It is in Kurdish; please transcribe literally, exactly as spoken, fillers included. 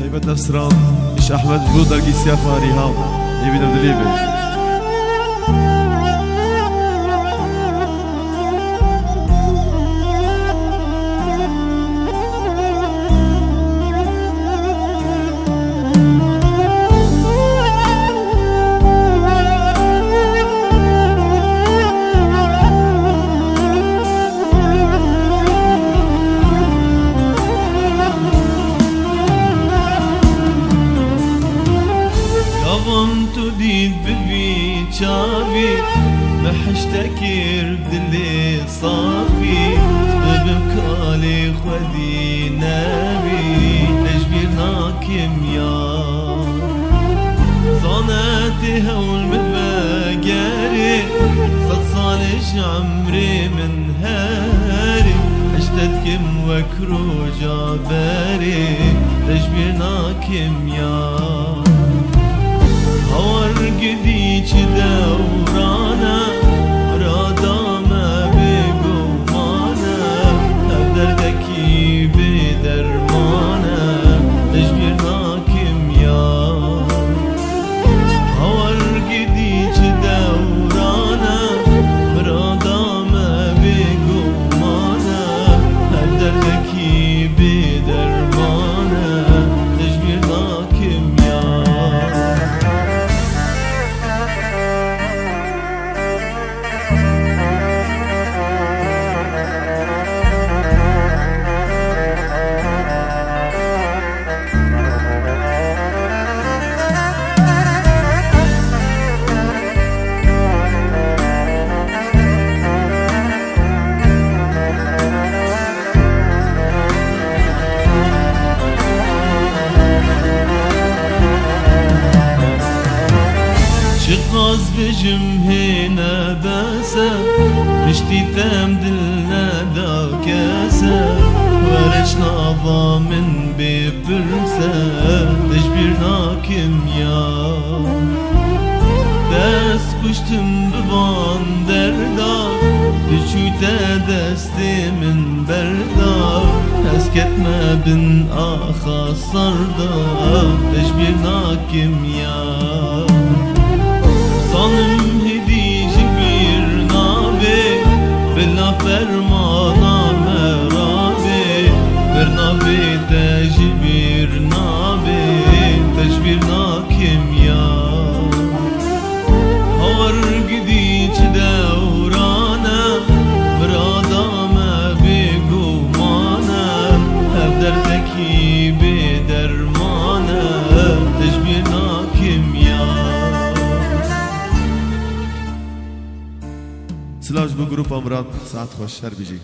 Taybet Esra, Îş Ehmed ji bo dergî Siyafa Rîha, ê wî dev dilê be. Gavan tu dît bi vî çavî, me hişte kir dilê safî, tu bi kalê xwedî nebî, te ji bîr nakim ya. Zane tê hewl min vegerê, sed salê ji emrê min herê, hişte dikim wek roja berê, te ji bîr nakim ya. Hawar gidî çi dewran e, mirada me bêguman e, ev derdekî bê derman e, te ji bîr nakim ya. Hawar gidî çi dewran e, mirada me bêguman e, ev derdekî bê derman e, te ji bîr nakim ya. Çiqas bijim hê ne bes e, piştî te em dil neda kes e, were ji nava min bê pirse, te ji bîr nakim ya. Dest kuştim bi van derda, tu çû te destê min berda, ez ketme bin axa serda, te ji bîr nakim ya. Zanim hêdî ji bîr nabê, bila fermana me rabê, bernabê te ji bîr nabê, te ji bîr nakim ya. Hawar gidî çi dewran e, mirada me bêguman e, ev derdekî bê derman e, te ji bîr nakim ya. Silav ji bo grupa Mirad, saet xweş, her bijî.